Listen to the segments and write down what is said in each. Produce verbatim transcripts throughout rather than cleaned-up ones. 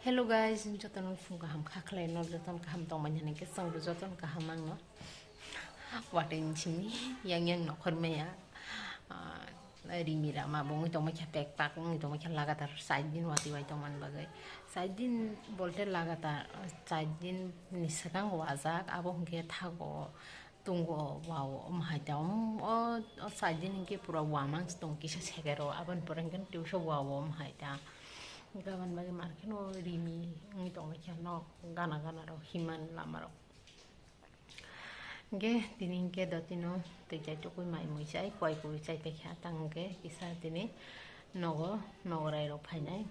Hello guys, jotono phung kaham kha khlai no, jotono kaham tongmani hwnwi khe chwng bo jotono kaham ang no. Watwi simi yang yang nokhor maya. Ah, rimi rama bo wngwi tongma khe pek pak wngwi tongma khe lagatar char din watwi bai tongmani bagwi. Char din bolte lagatar char din ni swkang wajak, abo hwnkhe thago. Tungo wao om hai ta, om o, o side din hinkhe pura wamang se tong kisa sekero, aboni pore hinkhe twiso wao om hai ta. Hinkhe aboni bagwi market o rimi wngwi tongwi khe nok gana gana rok himan lama rok. Hinkhe tini hinkhe dotino twi chai tukui mai mui chai koi kui chai paikha tang hinkhe kisa tini nogo nogorai rok phainai.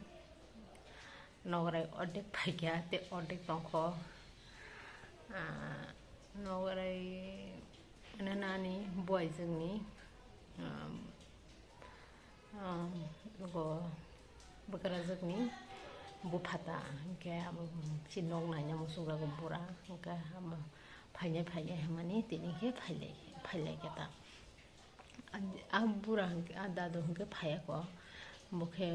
Nograi ordek phaikha tei ordek tongkho. Ah, nograi nani buaijwkni, ah, ah, go bwkrajwkni buphata hinkhe abo si nok naina muchungjago bura hinkhe abo phainai phainai hwnmani tini khe phailai phailai khe ta. A bura hwnkhe, a dadu hwnkhe phaiya kho, bo khe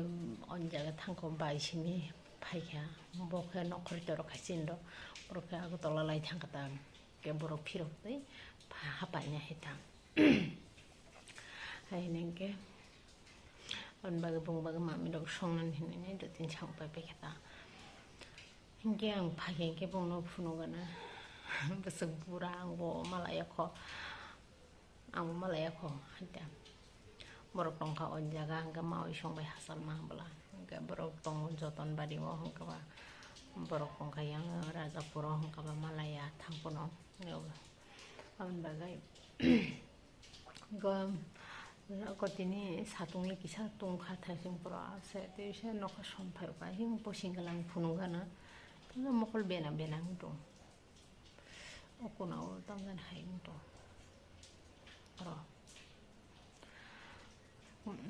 o jaga thangkho bai simi phaikha, bo khe nokhorwi toro khaising rok, borok khe Agartala lai thangkha ta, khe borok phirok twi hapaina hai ta. Hai hwnwi khe aboni bagwi bung bagwi mami rok songnani hinwi nai dotini sang pai paikha ta. Hinkhe ang phaikha hinkhe bongno phunukgana bwswk bura ang bo malaya kho. Ang bo malaya kho, haikhe borok tongkha o jaga, hwnkhe mawi songbai hachal ma bwla, hwnkhe borok tongo Jotonbari o, hwnkhe ba borok tongkha yang Rajapur o, hwnkhe ba malaya thang phano, aboni bagwi go, go tini satung ni kisa tongkha thaising pura se, tei se nokha som phai kha, hing posing kwlang phunukgana, mokol bena bena wng tong. O kuna o tamjani hai wng tong. Oro.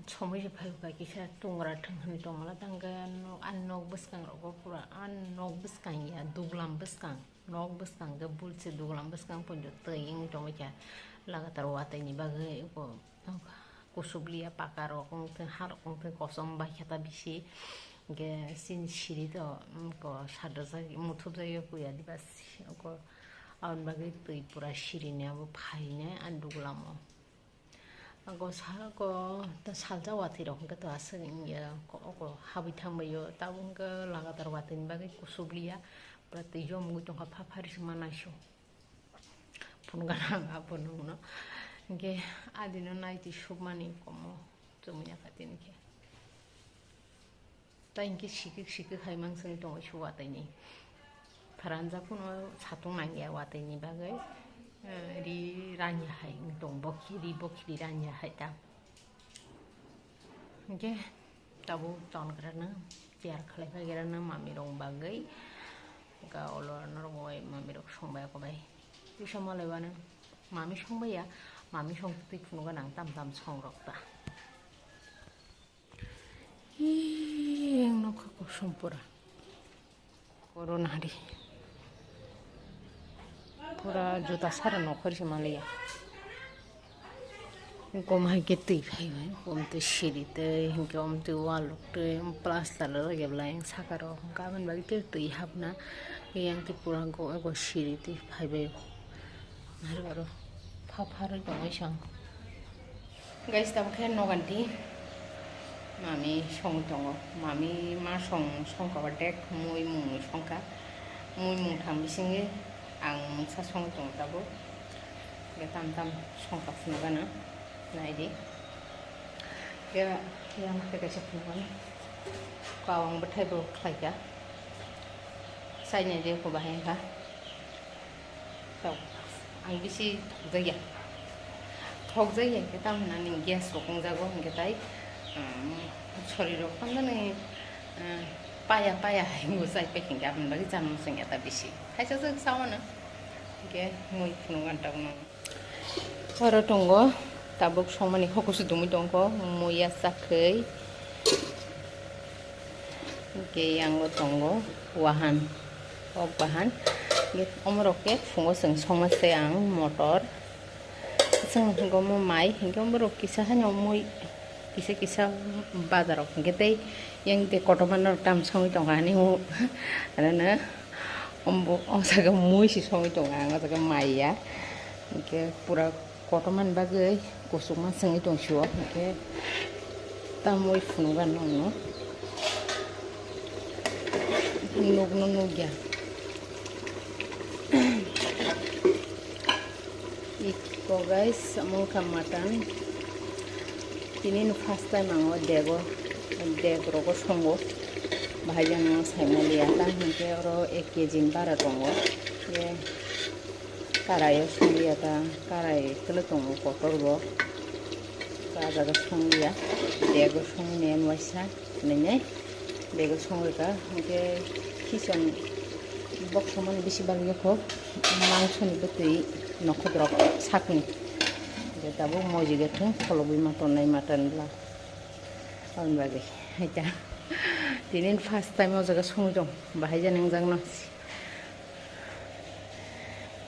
Somoi se phai kha kisa tungra thwng hwnwi tongmala tangkhe nok, ani nok bwskang rogo pura, ani nok bwskang ya duglam bwskang, nok bwskang khe bulse duglam bwskang ponjo twi wngwi tongwi kha lagatar watwi ni bagwi eko. Kusublia paka rok wng thung, ha rok wng thung, kosom bai khe ta bisi. Hwnkhe chini siri to, um, ko sadajak, muthubjak ya kuya diba si-, ko aboni bagwi twi pura sirini abo phainai ani duglam o. Ako sa-, ko ta salsa watwi rok hwnkhe to aswk wngya, ko, oko habwi thangbai o, tabuk hwnkhe lagatar watwi ni bagwi kusublia, pura twi yomgwi tongkha, pha phari se manaisu. Phunukgana ang abo nungno. Hwnkhe adino naitwi sukmani komo chumui ya kha tini khe. Tai hwnkhe sikik sikik hai manswngwi tongo se watwi ni. Pharanjak phano satung nangya watwi ni bagwi, eh, ri ranya hai wng tong, bokhi ri, bokhi ri ranya hai ta. Hwnkhe tabuk tongrano tiyar khlai phai rano mami rok bagwi. Ga olo norok bai mami rok songbai kho bai. Tisa malai bana mami songbai ya, mami song twi phunukgana ang tam tam song rok ta. Ih, ang nokha kosom pura. Corona hari. Pura juta sara nokhor se manliya. Kom hai khe twi phai bai, kom twi siri twi, hinkhe om twi wall rok twi, plaster rok khe belai saka rok, hwnkhe aboni bagwi twi twi hapna, yang twi pura go, go siri twi phai bai. Nari oro pha pharwi tongwi sang. Guys, tabuk khe noganti mami song tongo. Mami ma song, song kaba dek mui mung songkha. Mui mung thang bisingo ang mungsa song tongo tabuk. Ge tam tam songkha phunukgana. Naidi. Ge yang khe kaisa phunukgana. Kawang bwthai bo khlaikha. Sainai de ko bahai kha. Tok. Ang bisi thokjakya. Thokjakya hinkhe tamo hwnani gas rok wngjago hinkhe tai, um, sorirok tamjani, um, paya paya hai wngwi chai paikha hinkhe aboni bagwi chana muchungya ta bisi. Thaisajak chaono. Hinkhe mui phunukgana tabukno. Oro tongo tabuk songmani hokusu dumui tongkho, muiya chakhwi. Hinkhe yango tongo wahan, ok bahan. Hinkhe omorok khe phungo chwng songma se ang motor. Chwng hingo omo mai, hinkhe omorok kisa haino mui kisa kisa bazarok hinkhe tei Yang de kotorma no tam songwi tongkha ani o. Ano na ombo o jaga mui si songwi tongkha, ang o jaga maiya. Hingke pura kotorma ni bagwi kusukma songwi tong sio. Hingke tamwi phunukha nokno. Nokno nukya. Iko guys, omo wngkha mutton. Tini no first time ang o dego, deg rogo songo. Bahai jani ang saimaliya, tang hinkhe oro ek kg ni bara tongo. Ye karai o songliya ta, karai kwlwi tongo kotor bo. O jaga songliya, dego songni waisa. Nini bego songwi ka, hingke khichon bok somani bisi bal yokho, mangsoni bwtwi nokhodrap sakni. Hingke tabuk moji gethung kholobwi ma tonnai mutton bla. Aboni bagwi haita. Tini first time o jaga songwi tong, bahai jani wngjak no.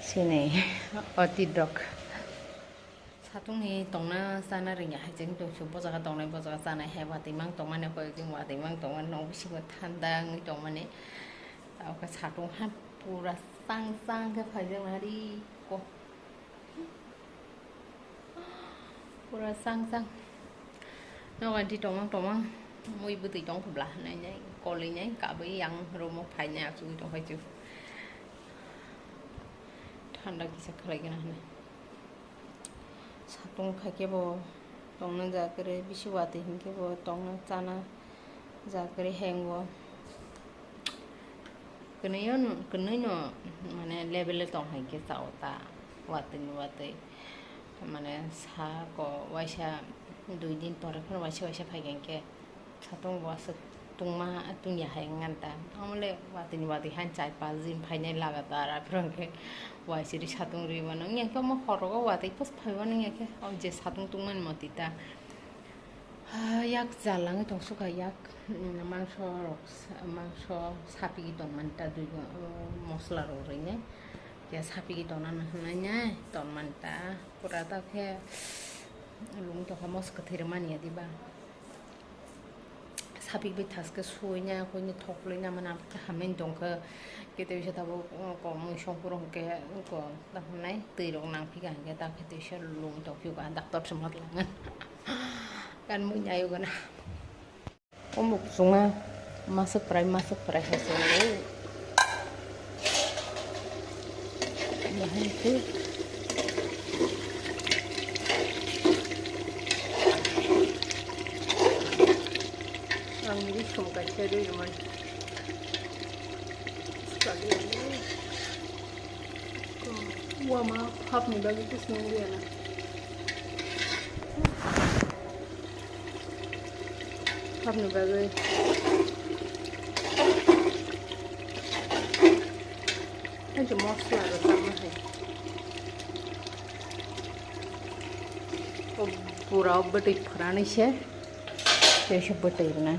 Sini oti drok. Satung ni tongna chana ringya hai chwng tong su, bo jaga tongnai, bo jaga chanai hai watwi mang tongmani, koi jing watwi mang tongmani, nok bisingo thanda wngwi tongmani. Tamo khe satung ha pura chang chang khe phaijak nari ko. Pura chang chang. Nok anti tongmang tongmang mui bwtwi tong khobla hinui nai, kolwi nai, kabwi yang room o phainai achugwi tong phai chu. Thanda kisa khlai gana hinui. Satung khaikhe bo tongna ja kwrwi, bisi watwi hinkhe bo tongna chana ja kwrwi hengo. Kwnwi no, kwnwi no mane level o tong hai khe chao ta, watwi ni watwi. Mane sako waisa dui din pore phano waisa waisa phai khe hinkhe. Satung bo aswk tungma, tungya hai wngkha ta. Omo le watwi ni watwi han char pas din phainai lagatar, aphuru hwnkhe waisiri satung rwi mano. Wngya khe omo horogo watwi pas phai mano, wngya khe o je satung tungmani motwi ta. Ah, yak jal langwi tong sukha, yak, mm, mangso rok sa-, mangso sapigwi tongmani ta, dui, uh, mosla rok rwinai. Ya sapigwi tongna hwnwi nai tongmani ta. Pura ta khe lung tongkha, mos kwthwi rwmani ya diba. Sapik bai thaske suina, kuini thokloi na mana hamai tongkha. Kete bisa tabuk, uh, ko mui songpuro hwnkhe, uh, ko, tamo nai twi rok nang phika hwnkhe, ta khe twi se lung tongphio ka, doctor se mat langan. Kan mui nai ugana. O muk chunga masuk prai, masuk prai hai se. Bahai khe ang ri song kaisa ri rwmani. Wama hapni bagwi khe swnam liya na. Hapni bagwi. Hai je mosla rok tamo hai. O pura o bwtwi phwranwi se. Tei se bwtwi rwna.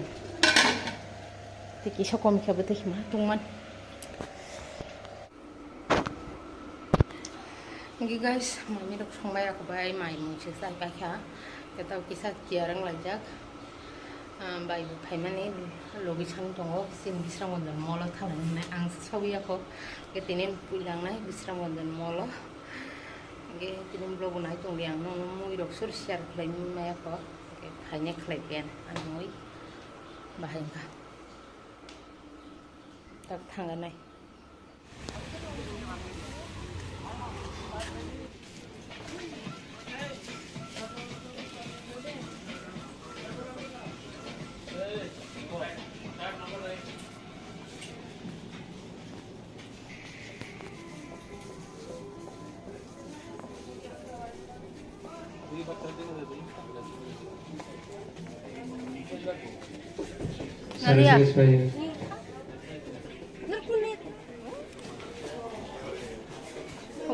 Tei kisa kom khe bwtwi ma tongman. Hingke guys, mami rok songbai rok bai mai mui se chai paikha. Khe tabuk kisa kiyarang laijak. Ah, bai bo phaimani logi sang tongo, chini bisrang bonjol molo thalani hinui ang se sogwi yakho. Khe tini pui langnai bisrang bonjol molo. Hingke tini vlog bo nai tongdi ang, nono mui rok sur share khlai maya kho. Khe phainai khlai pen ang mui bahai wngkha. Tak thanganai. Nariya.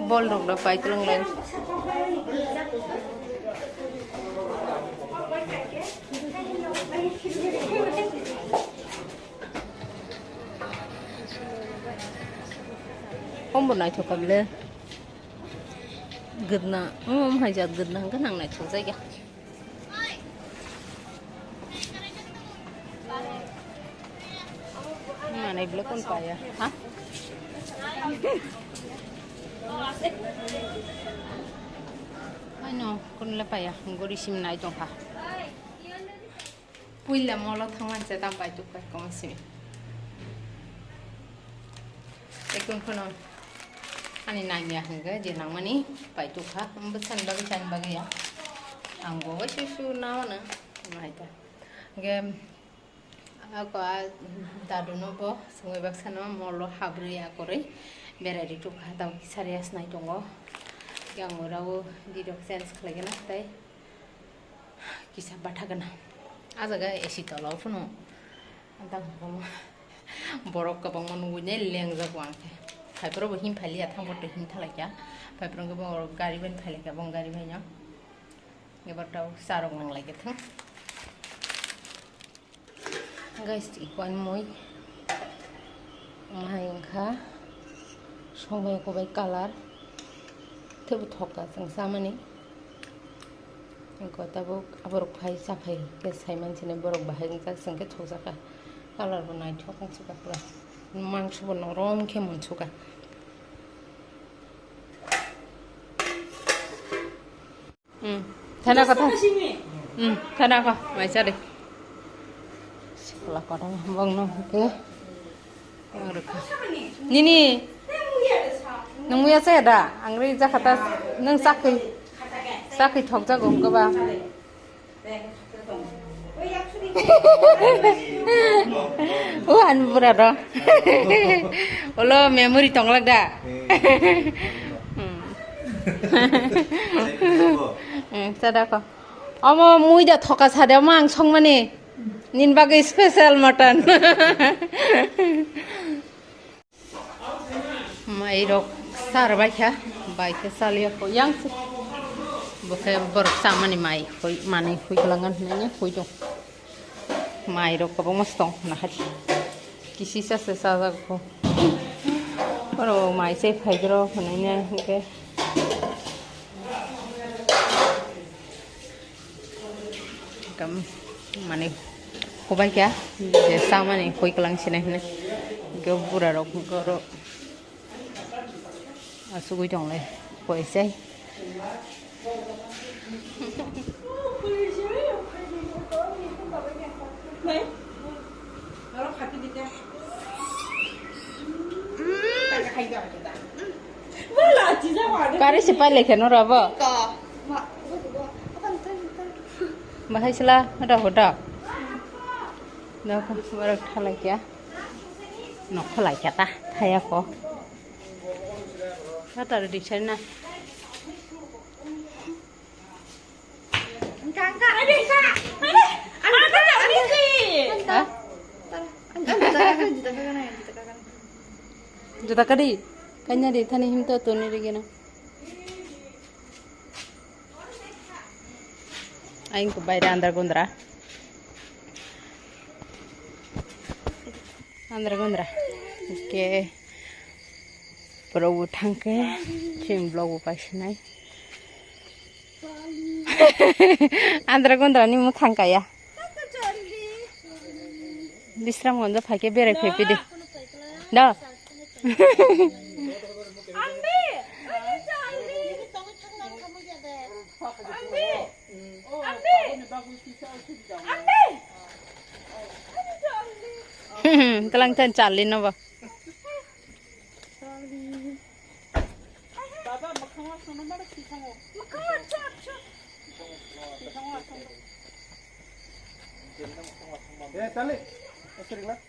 Bol rok da pai twlang lai. Hom bo naithok kha bwle. Gwdna, um, hai jat gwdna hwnkhe nang naithok jai ya. Nai bile kon paya, ha? Ai no, kon le paya, gori sim nai tong kha. Puila molo thangman se tam pai tuk pai koma simi. Ekun kono ani nangya hwnkhe je nangmani pai tuk kha, bwsani bagwi chani bagwi ya. Ang bo bai su su naono, naita. Hwnkhe ako a dadu no bo songwi baksa no molo habrwi akorwi berai ri tuk kha, tamo kisa rest nai tongo. Yang ora o di rok change khlai gana tai. Kisa batha gana. A jaga A C tola o phano. Ang tang borok kwbangma nugui ne lengjak ang khe. Phaiphuru bo him phailiya, thang borok him thalaikya. Phaiphuru bo gari bai phailaikya, bo gari bai no. Ebar tau sarok nang lai thang. Guys, ikoan mui. Mahai wngkha. Songbai kobai colour. Teibo thokka chwng chamani. Iko tabuk aborok phai chaphai khe saiman sini borok bahai wngjak chwng khe thokjakha. Colour bo naithok wngsuka pura. Mangso bo norom khe munsukha. Hmm. Thana kotha. Hmm. Thana ko. Mai chari. Sikla kotha bong no ke. Nini. Nung ya saya da. Angri jakata nung sakhi. Sakhi thok jago ko ba. O an bura do. Olo memory tonglak da. Hmm. Hmm, sada ko. Omo mui da thoka sade omo ang songmani. Nin bagwi special mutton. Mai rok sar bai kha, bai khe saliya ko yang se. Bo khe borok chamani mai hoi, manwi hoi kwlangan hinwi hoi dong. Mai rok kwbangma se tong na hari. Kisi sa se sajak ko. Oro mai se phai dro hinwi hwnkhe. Kam mane hubai kha je samani hoi kwlang sinai hinwi. Hwnkhe bura rok hwnkhe oro asugui tong lai hoi sai. Kari se pai lekha no rabo. Bahai sila da hoda. Da ko barak thalai kya. Nok khalai kya ta thaya ko. Kata ri sai na. Ha? Juta kadi? Kanya di thani him to tuni rigena. Aing ko baire andra gundra. Andra gundra. Oke. Borok bo thangkhe chini vlog bo paisinai. Andra gundra ni mwthang kaya. Bisramganj phaikhe berai phaiphidi. Da. Twlang chan Charli no bo.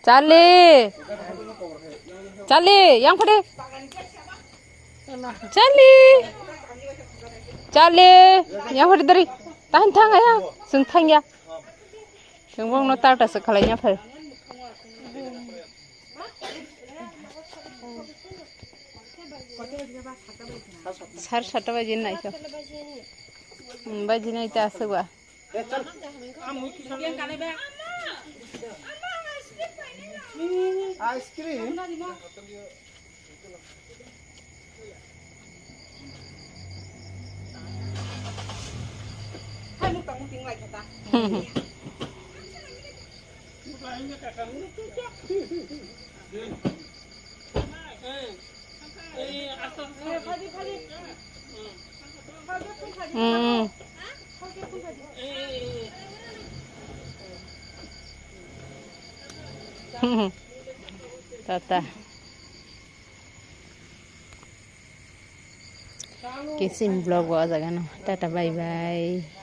Charli! Charli! Yang phade! Charli! Charli! Yang phade dari! Tahan thang ya! Sung thang ya! Chwng bokno tarta se khalai ya phai. Sar sata baji nai to. Hmm, baji nai ta aswk ba. Ice cream. Hmm. Tata. Kisim vlog o jaga no. Tata, bye bye.